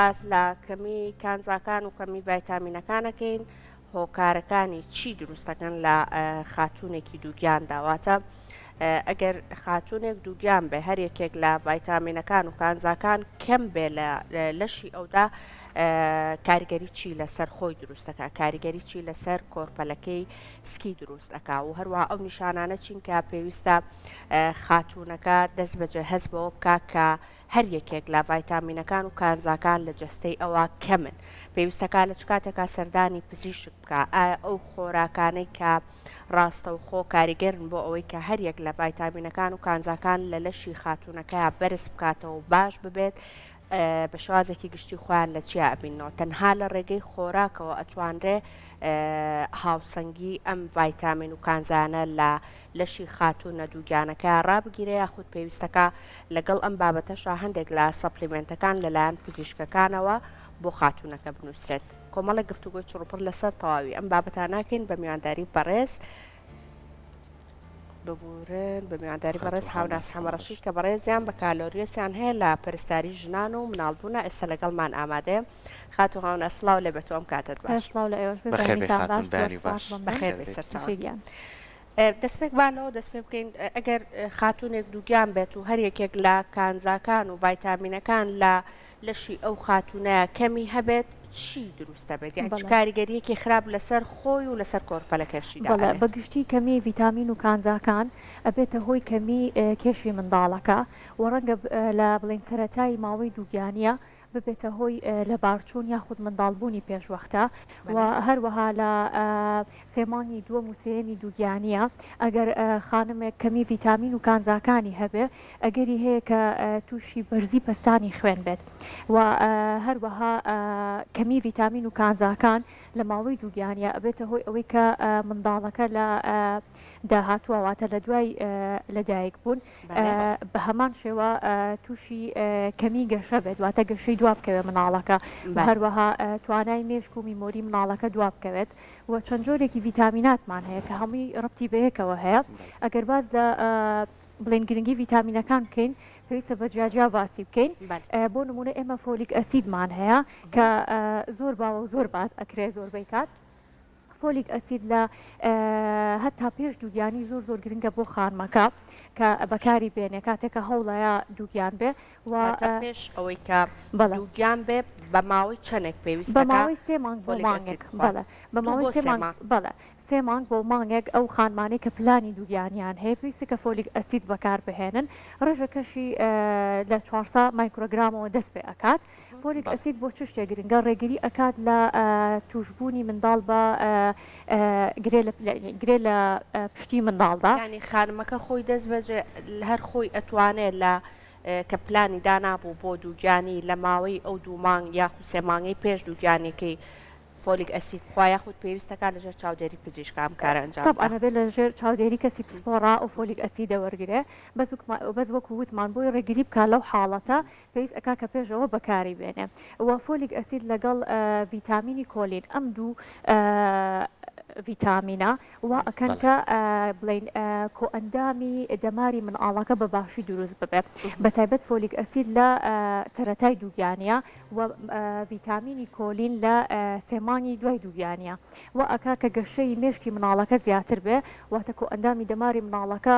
باس لە کەمی کانزاکان و کەمی ڤایتامینەکان ئەکەین هۆکارەکانی چی دروستەکەن لە خاتوونێکی دووگیاندا واتە ئەگەر خاتوونێک دووگیان بێ هەر یەکێک لە ڤایتامینەکان و کانزاکان کەم بێ لە لەشی ئەودا کاریگەری چی لەسەر خۆی دروستەکە کاریگەری چی لەسەر کۆرپەلەکەی سکی دروست ئەکا و هەروە ئەو نیشانانە چین کە پێویستە خاتوونەکە دەست بەجێ هەست بەوە بکە کە هەر یەکێک لە ڤایتامینەکان و کانزاکان لە جەستەی ئەوا کەمن، پێویستەکا لە چ کاتێکا سەردانی پزیشک بکا؟ ئایا ئەو خۆراکانەی کە ڕاستەوخۆ کاریگەرن بۆ ئەوەی کە هەر یەک لە ڤایتامینەکان و کانزاکان لە لەشی خاتوونەکەیا بەرز بکاتەوە و باش ببێت بە شێوازێکی گشتی خۆیان لە چیا ئەبیننەوە؟ تەنها لە ڕێگەی خۆراکەوە ئەتوانرێ هاوسەنگی ئەم ڤایتامین و کانزایانە لە لەشی خاتوونە دووگیانەکە ڕابگیرێ یاخود پێویستەکە لەگەڵ ئەم بابەتەشا هەندێک لە supplement ەکان لەلایەن پزیشکەکانەوە بۆ خاتوونەکە بنووسرێت. کۆمەڵێک گفتوگۆی چڕوپڕ لەسەر تەواوی ئەم بابەتانە ئەکەین بە میوانداری بەڕێز ببورن بە میوانداری بەڕێز هاوناس حەمەڕەشید کە بەڕێزیان بەکالۆریۆسیان هەیە لە پەرستاری ژنان و مناڵبوونە ئێستا لەگەڵمان ئامادەیە. خاتوو هاونا سڵاو لێ بێت و ئەم کاتەت باش. سڵاو لە ئێوەش بێ بەخێر بێی بەیانیتان خاتوون باش زۆر بەیانی سپاس باش. مەمنون بەخێر بەخێر بێی بێیت. سەرچاوە. شی گیان. دەستپێک با لەوە دەست پێ بکەین ئەگەر خاتوونێک دووگیان بێت و هەر یەکێک لە کانزاکان و ڤایتامینەکان لە لەشی ئەو خاتوونەیا کەمی هەبێت چی دروست دەبێت یانی چ بەڵێ. کاریگەرییەکی خراپ لەسەر خۆی و لەسەر کۆرپەلەکەشیدا بەڵێ ئەبێت؟ بە گشتی کەمی ڤیتامین و کانزاکان ئەبێتە هۆی کەمی کێشی منداڵەکە و ڕەنگە لە بڵێین سەرەتای ماوەی دووگیانییە ببێتە هۆی لەبارچوون یاخود منداڵبوونی پێشوەختە و هەروەها لە سێ مانگی دووەم و سێیەمی دووگیانییە ئەگەر خانمێک کەمی ڤیتامین و کانزاکانی هەبێ ئەگەری هەیە کە تووشی بەرزی پەستانی خوێن بێت و هەروەها کەمی ڤیتامین و کانزاکان لە ماوەی دووگیانیە ئەبێتە هۆی ئەوەی کە منداڵەکە لە داهاتووە واتە لە دوای لەدایک بوون بە هەمان شێوە تووشی کەمی گەشە بێت واتە گەشەی دوا بکەوێت مناڵەکە هەروەها توانای مێشک و میمۆری مناڵەکە دوا بکەوێت و چەند جۆرێکی ڤیتامیناتمان هەیە کە هەمووی ڕەبتی بەیەکەوە هەیە ئەگەر باس لە بڵێن گرنگی ڤیتامینەکان بکەین پێویستە بە جیاجیا باسی بکەین بۆ نمونە ئێمە folic acid مان هەیە کە زۆر باوە و زۆر باس ئەکرێ زۆربەی کات folic acid لە هەتا پێش دووگیانی زۆر زۆر گرنگە بۆ خانمەکە کە بەکاری بێنێ کاتێک کە هەوڵەیە دووگیان بێ و پێش ئەوەی کە دووگیان بێ بە ماوەی چەندێک پێویست بە ماوەی سێ مانگ بۆ مانگێک بەڵێ بە ماوەی سێ مانگ بەڵێ سێ مانگ بۆ مانگێک ئەو خانمانەی کە پلانی دووگیانیان هەیە پێویستە کە folic acid بەکاربهێنن ڕێژەکەشی لە 400 مایکرۆگرامەوە دەست پێ ئەکات folic acid بۆ چ شتێک گرنگە؟ ڕێگری ئەکات لە تووشبوونی منداڵ بە گرێ لە پشتی منداڵدا. یانی خانمەکە خۆی دەست بەجێ هەر خۆی ئەتوانێت لە کە پلانی دانابوو بۆ دووگیانی لە ماوەی ئەو دوو مانگ یاخود سێ مانگەی پێش دووگیانیەکەی folic acid بخوا یاخود پێویست دەکات لەژێر چاودێری پزیشکا ئەم کارە ئەنجام بدا؟ تەبعەن ئەبێت لەژێر چاودێری کەسی پسپۆڕا ئەو folic acid ە وەرگرێ بەس وەکو وتمان بۆی ڕێگری بکات لەو حاڵەتە پێویست ئەکا کە پێش ئەوە بەکاری بێنێ و folic acid لەگەڵ ڤیتامینی کۆلین ئەم دوو ڤیتامینە وا ئەکەن کە بڵین کۆئەندامی دەماری مناڵەکە بە باشی دروست ببێ بە تایبەت folic acid لە سەرەتای دووگیانە و ڤیتامینی کۆلین لە سێ مانگی دوای دووگیانە وا ئەکا کە گەشەی مێشکی مناڵەکە زیاتر بێ واتە کۆئەندامی دەماری مناڵەکە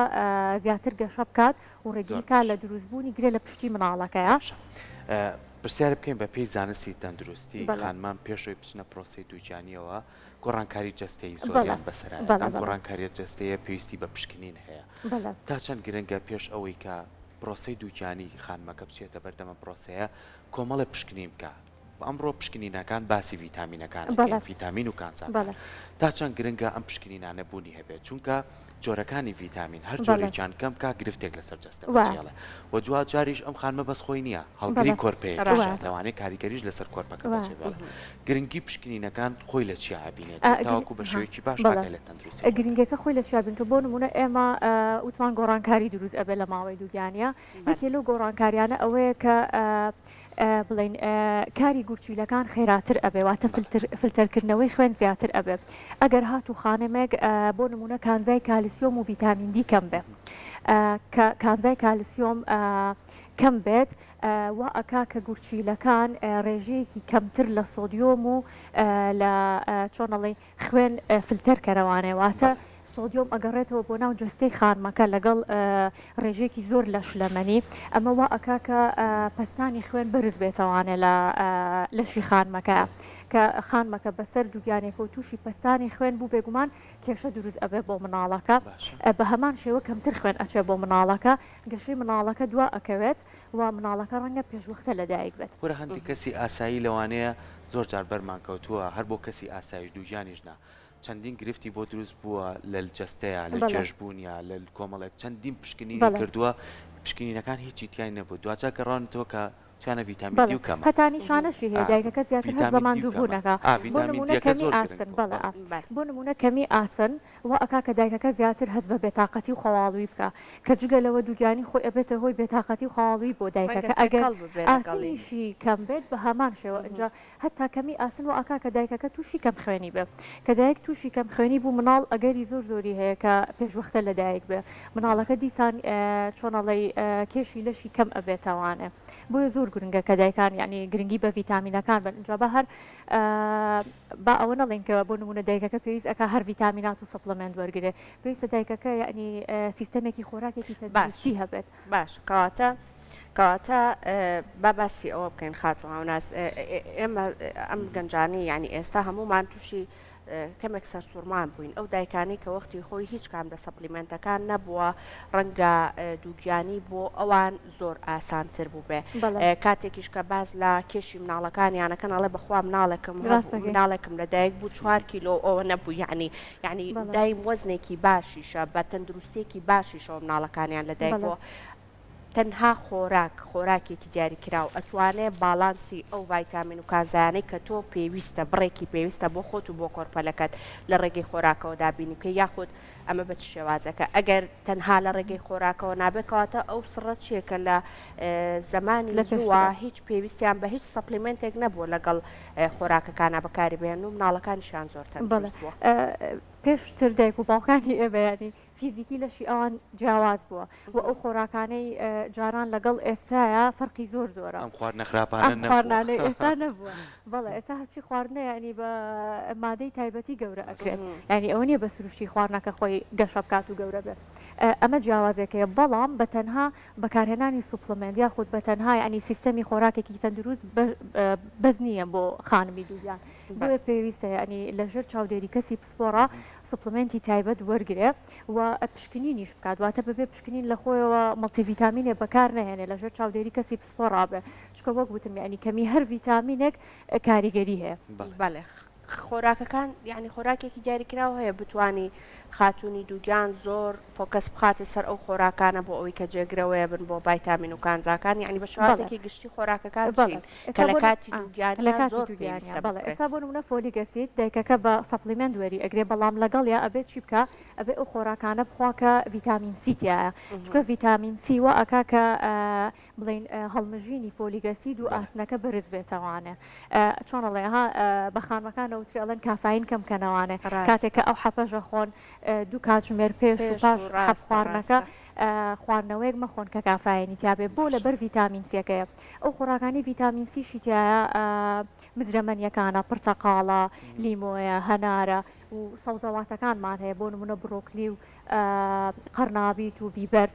زیاتر گەشە بکات و ڕێگری کا لە دروست بوونی گرێ لە پشتی مناڵەکەیا. باشە پرسیارێ بکەین بە پێی زانستی تەندروستی خانمان پێش ئەوەی بچنە پرۆسەی دووگیانیەوە گۆڕانکاری جەستەیی زۆریان بەسەرایەت ئەم گۆڕانکاریە جەستەیە پێویستی بە پشکنین هەیە تا چەند گرنگە پێش ئەوەی کە پرۆسەی دووگیانی خانمەکە بچێتە بەردەم ئەم پرۆسەیە کۆمەڵێ پشکنین بکا ئەمڕۆ پشکنینەکان باسی ڤیتامینەکان ئەکەین، ڤیتامین و کانزاکان. تا چەند گرنگە ئەم پشکنینانە بوونی هەبێت؟ چونکە جۆرەکانی ڤیتامین هەر جۆرێکیان کەم بکا گرفتێک لەسەر جەستە بەجێڵێ و دواجاریش ئەم خانمە بەس خۆی نییە هەڵگری کۆرپەیەکیشە لەوانەیە کاریگەریش لەسەر کۆرپەکە بەجێ بێڵێ. گرنگی پشکنینەکان خۆی لە چیا ئەبینێت و تاوەکو بە شێوەیەکی باش ئاگای لە تەندروستی خۆی بێت؟ گرنگیەکە خۆی لە چیا بینێتەوە بۆ نموونە ئێمە وتمان گۆڕانکاری دروست ئەبێت لە ماوەی دووگیانیە یەکێ لەو گۆڕانکاریانە ئەوەیە کە بڵێین کاری گورچیلەکان خێراتر ئەبێ واتە فلتەرکردنەوەی خوێن زیاتر ئەبێ ئەگەر هاتوو خانمێک بۆ نمونە کانزای کالیسیۆم و ڤیتامین دی کەم بێ کە کانزای کالیسیۆم. کەم بێت وا ئەکا کە گورچیلەکان ڕێژەیەکی کەمتر لە سۆدیۆم و لە چۆن ئەڵێی خوێن فلتەر کەرەوانێ واتە سۆدیۆم ئەگەڕێتەوە بۆ ناو جەستەی خانمەکە لەگەڵ ڕێژەیەکی زۆر لە شلەمەنی ئەمە وا ئەکا کە پەستانی خوێن بەرز بێتەوانێ لە لەشی خانمەکە کە خانمەکە بەسەر دووگیانێکەوە تووشی پەستانی خوێن بوو بێگومان کێشە دروست ئەبێ بۆ مناڵەکە بە هەمان شێوە کەمتر خوێن ئەچێ بۆ مناڵەکە گەشەی مناڵەکە دوا ئەکەوێت و مناڵەکە ڕەنگە پێشوەختە لەدایک بێت. کورە هەندێک کەسی ئاسایی لەوانەیە زۆر جار بەرمان کەوتووە هەر بۆ کەسی ئاسایش دووگیانیش نا چەندین گرفتی بۆ دروست بووە لە جەستەیا لە کێش بوونیا لە کۆمەڵێک چەندین پشکنینی کردووە پشکنینەکان هیچی تیای نەبوو دواجار گەڕاونەتەوە کە توانە ڤیتامین دی و کەمە. هەتا نیشانەشی هەیە دایکەکە زیاتر هەست بە ماندوو بوون ئەکا بۆ نموونە کەمی ئاسن بەڵێ بۆ نموونە کەمی ئاسن وا ئەکا کە دایکەکە زیاتر هەست بە بێتاقەتی و خەواڵووی بکا کە جگە لەوە دووگیانی خۆی ئەبێتە هۆی بێتاقەتی و خەواڵووی بۆ دایکەکە ئەگەر ئاسنیشی کەم بێت بە هەمان شێوە ئینجا هەتا کەمی ئاسن وا ئەکا کە دایکەکە تووشی کەم خوێنی بێ کە دایک تووشی کەم خوێنی بوو مناڵ ئەگەری زۆر زۆری هەیە کە پێشوەختە لە دایک بێ مناڵەکە دیسان چۆن ئەڵێی کێشی لەشی کەم ئەبێتەوانێ بۆیە زۆر گرنگە کە دایکان یعنی گرنگی بە ڤیتامینەکان بن ئینجا بە هەر با ئەوە نەڵێین کە بۆ نمونە دایکەکە پێویست ئەکا هەر ڤیتامینات و supplement وەرگێ پێویستە دایکەکە یعنی سیستەمێکی خۆراکێکی تەندروستی هەبێت. باش کەواتە کەواتە با باسی ئەوە بکەین خاتوو هاوناس ئێمە ئەم گەنجانی یعنی ئێستا هەمومان تووشی کەمێک سەرسوڕمان بووین ئەو دایکانەی کە وەختی خۆی هیچ کام لە supplement ەکان نەبووە ڕەنگە دووگیانی بۆ ئەوان زۆر ئاسانتر بووبێ کاتێکیش کە باس لە کێشی مناڵەکانیانەکەن ئەڵێ بەخوا مناڵێکم مناڵێکم لەدایک بوو چوار کیلۆ ئەوە نەبوو یعنی یعنی دایم وەزنێکی باشیشە بە تەندروستیەکی باشیشەوە مناڵەکانیان لەدایک بووە تەنها خۆراک، خۆراکێکی دیاریکراو ئەتوانێ باڵانسی ئەو ڤایتامین و کانزایانەی کە تۆ پێویستە بڕێکی پێویستە بۆ خۆت و بۆ کۆرپەلەکەت لە ڕێگەی خۆراکەوە دابینی بکەی یاخود ئەمە بە چ شێوازێکە ئەگەر تەنها لە ڕێگەی خۆراکەوە نابێت کەواتە ئەو سڕە چییە کە لە زەمانی لە زووە پێشترا. هیچ پێویستیان بە هیچ supplement ێک نەبووە لەگەڵ خۆراکەکانا بەکاری بهێنن و مناڵەکانیشیان زۆر بەڵێ تەندروست بووە. پێشتر دایک و باوکانی ئێمە یانی فیزیکی لەشی ئەوان جیاواز بووە و ئەو خۆراکانەی جاران لەگەڵ ئێستایا فەرقی زۆر زۆرە. ئەم خواردنە خراپانە ئەم نەبووە. خواردنانەی ئێستا نەبووە. بەڵێ ئێستا هەرچی خواردنە یانی بە مادەی تایبەتی گەورە ئەکرێت. یانی ئەوە نییە بە سروشتی خواردنەکە خۆی گەشە بکات و گەورە بێت. ئەمە جیاوازێکەیە بەڵام بە تەنها بەکارهێنانی supplement یاخود بە تەنها یانی سیستەمی خۆراکێکی تەندروست بەس نییە بۆ خانمی دووگیان. بۆیە پێویستە یانی لەژێر چاودێری کەسی پسپۆڕا supplement ی تایبەت وەرگرێ و پشکنینیش بکات واتە بەبێ پشکنین لە خۆیەوە multivitamin ێ بەکار نەهێنێ لەژێر چاودێری کەسی پسپۆڕا بێ چونکە وەک وتم یانی کەمی هەر ڤیتامینێک کاریگەری هەیە. بەڵێ خۆراکەکان یانی خۆراکێکی دیاریکراو هەیە بتوانی خاتوونی دووگیان زۆر focus بخاتە سەر ئەو خۆراکانە بۆ ئەوەی کە جێگرەوەیە بن بۆ ڤایتامین و کانزاکان یانی بە شێوازێکی گشتی خۆراکەکان چین کە لە کاتی دووگیانیا زۆر پێویستە بخورێت. ئێستا بۆ نموونە folic acid دایکەکە بە supplement وەری ئەگرێ بەڵام لەگەڵیا ئەبێ چی بکا ئەبێ ئەو خۆراکانە بخوا کە ڤیتامین سی تیایە چونکە ڤیتامین سی وا ئەکا کە بڵێین هەڵمژینی folic acid و ئاسنەکە بەرز بێتەوانێ چۆن ئەڵێ ها بە خانمەکان ئەوترێ ئەڵێن کافاین کەم کەنەوانێ کاتێک کە ئەو حەپەشە خۆن دوو کاتژمێر پێش و پاش حەپ خواردنەکە خواردنەوەیەک مەخۆن کە کافاینی تیابێ بۆ لەبەر ڤیتامین سیەکەیە ئەو خۆراکانی ڤیتامین سیشی تیایە مزرەمەنیەکانە پرتەقاڵە لیمۆیە هەنارە و سەوزەواتەکانمان هەیە بۆ نمونە برۆکلی و قەرنابیت و بیبەر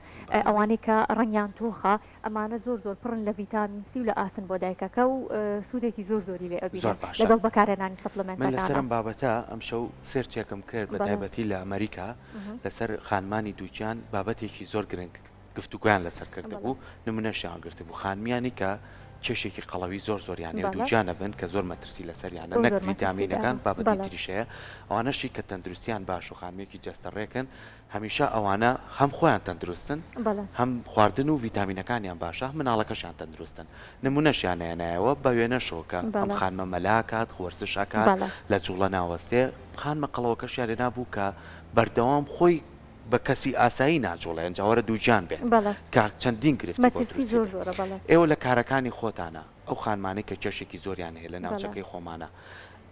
ئەوانەی کە ڕەنگیان تۆخە ئەمانە زۆر زۆر پڕن لە ڤیتامین سی و لە ئاسن بۆ دایکەکە و سوودێکی زۆر زۆری لێ ئەبینێت زۆر باشە لەگەڵ بەکارهێنانی من supplement ەکانا. لەسەر ئەم بابەتە ئەمشەو search ێکم کرد بە تایبەتی لە ئەمەریکا لەسەر خانمانی دووگیان بابەتێکی زۆر گرنگ گفتوگۆیان لەسەر کردبوو نمونەشیان گرتبوو خانمیانی کە کێشێکی قەڵەوی زۆر زۆریان هەیە و دووگیان ئەبن کە زۆر مەترسی لەسەریانە نەک ڤیتامینەکان بابەتی تریش هەیە ئەوانەشی کە تەندروستیان باش و خانمێکی جەستە ڕێکن هەمیشە ئەوانە هەم خۆیان تەندروستن هەم خواردن و ڤیتامینەکانیان باشە هەم مناڵەکەشیان تەندروستن نمونەشیان هێنایەوە بە وێنەشەوە کە ئەم خانمە مەلا ئەکات وەرزش ئەکات لە جوڵە ناوەستێ خانمە قەڵەوەکەشیان هێنابوو کە بەردەوام خۆی بە کەسی ئاسایی ناجوڵێ ئینجا وەرە دووگیان بێت کە چەندین گرفتی بۆ دروستی بێت. ئێوە لە کارەکانی خۆتانا ئەو خانمانەی کە کێشێکی زۆریان هەیە لە ناوچەکەی خۆمانا.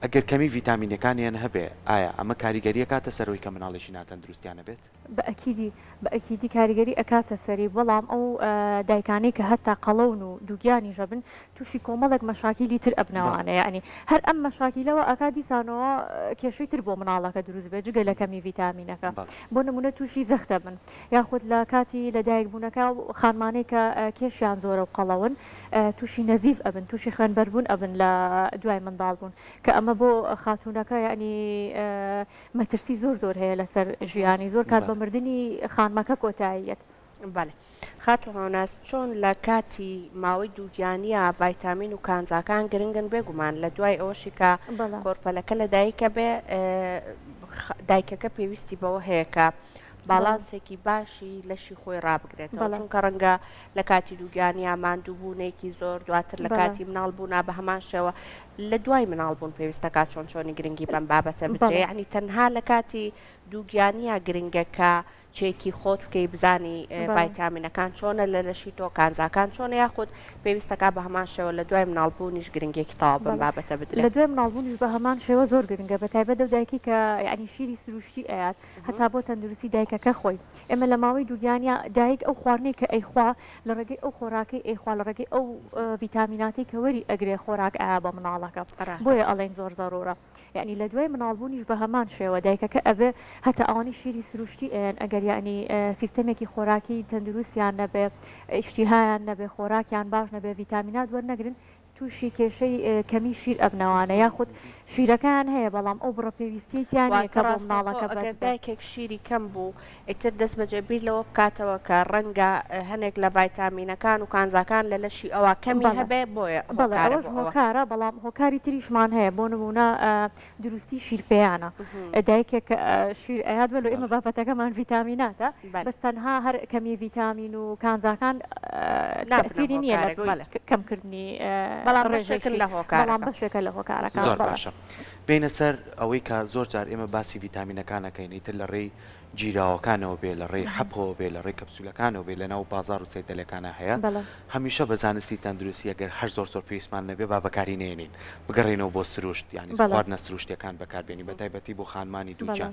ئەگەر کەمی ڤیتامینەکانیان هەبێ ئایا ئەمە کاریگەری ئەکاتە سەر ئەوەی کە مناڵێکی ناتەندروستیان هەبێت؟ بە ئەکیدی بە ئەکیدی کاریگەری ئەکاتە سەری بەڵام ئەو دایکانەی کە هەتا قەڵەون و دووگیانیش ئەبن تووشی کۆمەڵێک مەشاکیلی تر ئەبنەوانە یەعنی هەر ئەم مەشاکیلەوە ئەکا دیسانەوە کێشەی تر بۆ مناڵەکە دروست بێ جگە لە کەمی ڤیتامینەکە بۆ نمونە تووشی زەخت ئەبن یاخود لە کاتی لە دایک بوونەکە خانمانەی کە کێشیان زۆرە و قەڵەون تووشی نەزیف ئەبن تووشی خوێنبەربوون ئەبن لە دوای منداڵ بوون کە ئەمە بۆ خاتوونەکە یەعنی مەترسی زۆر زۆر هەیە لەسەر ژیانی زۆر کات بە مردنی خانمەکە کۆتاییەت. بەڵێ خاتوو هەوناز چۆن لە کاتی ماوەی دووگیانیا ڤایتامین و کانزاکان گرنگن بێگومان لە دوای ئەوەشی کە کۆرپەلەکە لە دایکە بێ دایکەکە پێویستی بەوە هەیە کە باڵانسێکی باشی لەشی خۆی ڕابگرێتەوە چونکە ڕەنگە لە کاتی دووگیانیا ماندووبوونێکی زۆر دواتر لە کاتی مناڵ بوونا بە هەمان شێوە لە دوای مناڵ بوون پێویستەکە چۆن چۆنی گرنگی بەم بابەتە بدرێ یعنی تەنها لە کاتی دووگیانیا گرنگە کە چێکی خۆت بکەی بزانی ڤایتامینەکان چۆنە لە لەشی تۆ کانزاکان چۆنە یاخود پێویستەکا بە هەمان شێوە لە دوای مناڵ بوونیش گرنگیەکی تەواو بەم بابەتە بدرێت. لە دوای مناڵ بوونیش بە هەمان شێوە زۆر گرنگە بە تایبەت لەو دایکەی کە یانی شیری سروشتی ئەیات هەتا بۆ تەندروستی دایکەکە خۆی ئێمە لە ماوەی دووگیانیا دایک ئەو خواردنەی کە ئەیخوا لە ڕێگەی ئەو خۆراکەی ئەیخوا لە ڕێگەی ئەو ڤیتامیناتەی کە وەری ئەگرێ خۆراک ئەیا بە مناڵەکە بۆیە ئەڵێین زۆر زەرورە. یەعنی لە دوای مناڵ بوونیش بە هەمان شێوە دایکەکە ئەبێ هەتا ئەوانەی شیری سروشتی ئەیەن ئەگەر یەعنی سیستەمێکی خۆراکی تەندروستیان نەبێ ئیشتیهایان نەبێ خۆراکیان باش نەبێ ڤیتامینات وەرنەگرن تووشی کێشەی کەمی شیر ئەبنەوانە یاخود شیرەکەیان هەیە بەڵام ئەو بڕە پێویستیەی تیا نیە واتە کە بۆ ڕاستەوخۆ مناڵەکە بەس ئەگەر بێ. دایکێک شیری کەم بوو ئیتر دەستبەجێ بیر لەوە بکاتەوە کە ڕەنگە هەنێک لە ڤایتامینەکان و کانزاکان لە لەشی ئەوا کەمی بەڵێ هەبێ بۆیە بەڵێ هۆکارە ئەوەش بۆ ئەوە. هۆکارە بەڵام هۆکاری تریشمان هەیە بۆ نموونە دروستی شیرپێیانە دایکێک کە شیر ئەیات بەلۆ ئێمە بابەتەکەمان ڤیتامیناتە بەس تەنها هەر کەمی ڤیتامین و کانزاکان تەئسیری نییە لە بۆی کەمکردنی بەڵام بەشێکن لە هۆکارەکە بەڵام بەشێکە لە هۆکارەکان زۆر باشە بێینە سەر ئەوەی کە زۆر جار ئێمە باسی ڤیتامینەکان ئەکەین ئیتر لە ڕێی گیراوەکانەوە بێ، لە ڕێی حەپەوە بێ، لە ڕێی کەپسولەکانەوە بێ، لە ناو بازاڕ و سەیدەلەکانا هەیە، هەمیشە بە زانستی تەندروستی ئەگەر هەر زۆر زۆر پێویستمان نەبێ با بەکاری نەیەنین، بگەڕێینەوە بۆ سروشت، یانی خواردنە سروشتیەکان بەکار بێنین، بە تایبەتی بۆ خانمانی دووگیان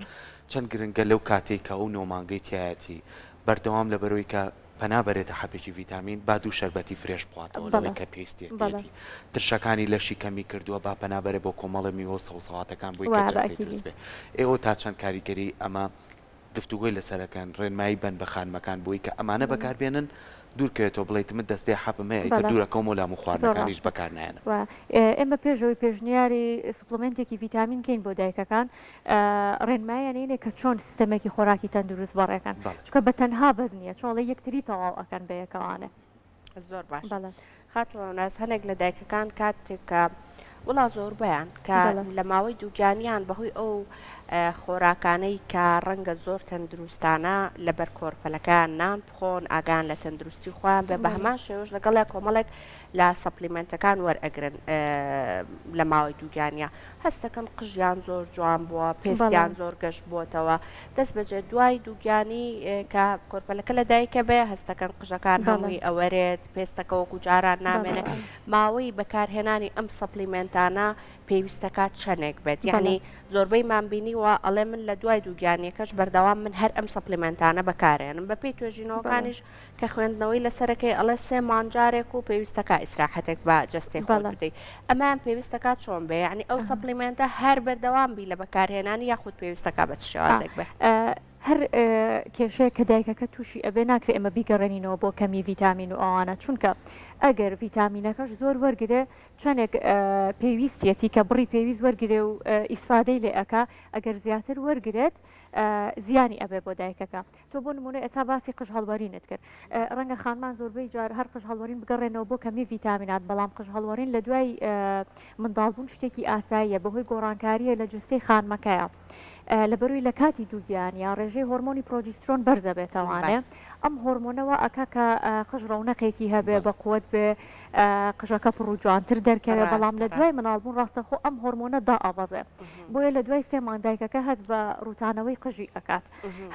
چەند گرنگە لەو کاتەی کە ئەو نۆ مانگەی تیایەتی بەردەوام لەبەرئەوەی کە پەنا بەرێتە حەپێکی ڤیتامین با دوو شەربەتی fresh بخواتەوە لەوەی کە پێویستیەتی ترشەکانی لەشی کەمی کردووە با پەنا بەرێ بۆ کۆمەڵێ میوە و سەوزەواتەکان بۆی کە جەستەی دروست بێ ئێوە تا چەند کاریگەری ئەمە گفتوگۆی لەسەر ئەکەن ڕێنمایی بەن بە خانمەکان بۆی کە ئەمانە بەکار بێنن دوور کەوێتەوە بڵێیت من دەستەی حەپم هەیە ئیتر دوور ئەکەومەوە لە هەموو خواردنەکانیش بەکار نایەنم. ئێمە پێش ئەوەی پێشنیاری supplement ێکی ڤیتامین کەین بۆ دایکەکان ڕێنماییان ئەینێ کە چۆن سیستەمێکی خۆراکی تەندروست بەڕێکەن چونکە بە تەنها بەس نییە چۆن ئەڵێ یەکتری تەواو ئەکەن بەیەکەوانێ. زۆر باش خاتوو ڕەوناز هەنێک لە دایکەکان کاتێک کە وڵا زۆربەیان کە لە ماوەی دووگیانیان بەهۆی ئەو خۆراکانەی کە ڕەنگە زۆر تەندروستانە لەبەر کۆرپەلەکەیان نان بخۆن ئاگان لە تەندروستی خۆیان بێ بە هەمان شێوەش لەگەڵیا کۆمەڵێک لە supplement ەکان وەرئەگرن لە ماوەی دووگیانیا هەستەکەن قژیان زۆر جوان بووە، پێستیان زۆر گەش بووەتەوە، دەستبەجێ دوای دووگیانی کە کۆرپەلەکە لە دایکە بێ هەستەکەن قژەکان هەمووی ئەوەرێت، پێستەکە وەکو جاران نامێنێ، ماوەی بەکارهێنانی ئەم supplement انە پێویستەکات چەندێک بێت؟ یەعنی زۆربەیمان بینیوە ئەڵێ من لە دوای دووگیانیەکەش بەردەوام من هەر ئەم supplement انە بەکارێنم، بەپێی توێژینەوەکانیش کە خوێندنەوەی لەسەرەکەی ئەڵێ سێ مانگ جارێک و پێویستەکا ئیسراحەتێک بە جەستەی خۆت بدەی ئەمەیان پێویستەکا چۆن بێ یعنی ئەو supplement ە هەر بەردەوام بی لە بەکارهێنانی یاخود پێویستەکا بە چ شێوازێک بێ؟ هەر کێشەیەک کە دایکەکە تووشی ئەبێ ناکرێ ئێمە بیگەڕێنینەوە بۆ کەمی ڤیتامین و ئەوانە چونکە ئەگەر ڤیتامینەکەش زۆر وەرگرێ چەندێک پێویستیەتی کە بڕی پێویست وەرگرێ و ئیسفادەی لێ ئەکا ئەگەر زیاتر وەرگرێت زیانی ئەبێ بۆ دایکەکە تۆ بۆ نموونە ئێستا باسی قژ هەڵوەرینت کرد ڕەنگە خانمان زۆربەی جار هەر قژ هەڵوەرین بگەڕێنەوە بۆ کەمی ڤیتامینات بەڵام قژ هەڵوەرین لە دوای منداڵبوون شتێکی ئاساییە بەهۆی گۆڕانکاریە لە جستەی خانمەکەیە لەبەروی لە کاتی دووگیانیا ڕێژەی هۆرمۆنی پرۆجیسترۆن بەرزەبێتەوانێ ئەم هۆرمۆنەوە ئەکا کە قژ ڕەونەقێکی هەبێ بە قوت بێ قژەکە پڕ و جوانتر دەرکەوێ بەڵام لە دوای مناڵبوون ڕاستەخۆ ئەم هۆرمۆنە دائەبەزێ بۆیە لە دوای سێ مانگ دایکەکە هەست بە ڕووتانەوەی قژی ئەکات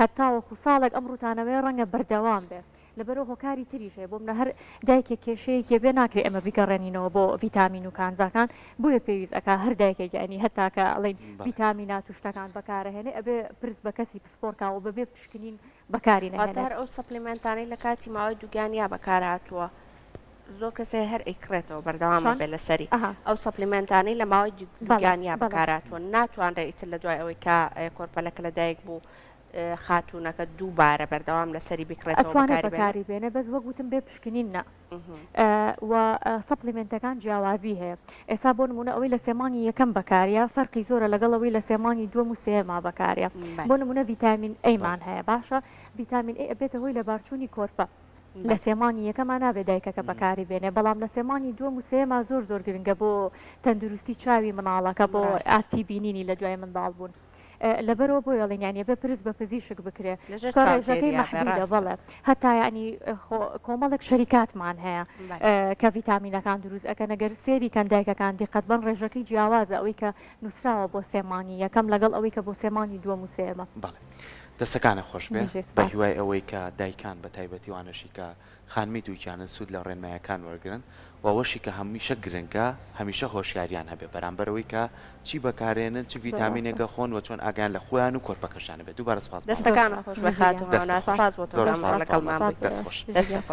هەتاوەکو ساڵێک ئەم ڕووتانەوەیە ڕەنگە بەردەوام بێ. لەبەرئەوە هۆکاری تریش هەیە بۆ منە هەر دایکێک کێشەیەکی بێ ناکرێ ئێمە بیگەڕێنینەوە بۆ ڤیتامین و کانزاکان بۆیە پێویست ئەکا هەر دایکێک یانی هەتا کە ئەڵێین ڤیتامینات و شتەکان بەکارەهێنێ ئەبێ پرس بە کەسی پسپۆڕ کا و بەبێ پشکنین بەکاری واتە نەهێنێت. هەر ئەو supplement انەی لە کاتی ماوەی دووگیانیا بەکارهاتووە زۆر کەس هەیە هەر ئەیکڕێتەوە بەردەوام چۆن؟ ئەبێ لەسەری ئەها. ئەو supplement انەی لە ماوەی بەڵێ دووگیانیا بەڵێ. بەکارهاتووە ناتوانرێ ئیتر لە دوای ئەوەی کە کۆرپەلەکە لەدایک بوو خاتوونەکە دووبارە بەردەوام لەسەری بیکڕێتەوە ئەتوانێت بەکاری بێنێ؟ بەکاری بێنێ بەس وەک وتم بێ پشکنین نا و supplement ەکان جیاوازی هەیە ئێستا بۆ نمونە ئەوەی لە سێ مانگی یەکەم بەکاریە فەرقی زۆرە لەگەڵ ئەوەی لە سێ مانگی دووەم و سێیەما بەکاریە بۆ نمونە ڤیتامین A مان هەیە باشە ڤیتامین A ئەبێتە هۆی لەبارچوونی کۆرپە لە سێ مانگی یەکەما نابێ دایکەکە بەکاری بێنێ بەڵام لە سێ مانگی دووەم و سێیەما زۆر زۆر گرنگە بۆ تەندروستی چاوی مناڵەکە بۆ ئاستی بینینی لە دوای منداڵ بوون. لەبەرئەوە بۆیە ئەڵێن یانی ئەبێ پرس بە پزیشک بکرێ لەژێر چونکە ڕێژەکەی چاودێریا بێ مەحدودە ڕاستە. بەڵێ هەتا یانی خۆ کۆمەڵێک شەریکاتمان هەیە بەلێ. کە ڤیتامینەکان دروست ئەکەن ئەگەر سێری کەن دایکەکان دیقەت بەن ڕێژەکەی جیاوازە ئەوەی کە نوسراوە بۆ سێ مانگی یەکەم لەگەڵ ئەوەی کە بۆ سێ مانگی دووەم و سێیەمە. بەڵێ دەستەکانت خۆش بێ بژی بە سپاس. هیوای ئەوەی کە دایکان بە تایبەتی وانەشی کە خانمی دووگیانن سوود لە ڕێنمایەکان وەرگرن و ئەوەشی کە هەمیشە گرنگە هەمیشە هۆشیاریان هەبێ بەرامبەر ئەوەی کە چی بەکارێنن چ زۆر ڤیتامینێک ڕاستە. ئەخۆن و چۆن ئاگایان لە خۆیان و کۆرپەکەشیان هەبێ دووبارە سوپاس بۆ دەستەکانت ئەمڕۆ. خۆش بێ خاتوو دەستت هانا خۆش سوپاس بۆ تۆ زۆر کە ئەمڕۆ سوپاس بۆ لەگەڵمان ئامادەبوونت بوویت دەست خۆش. دەستت خۆش.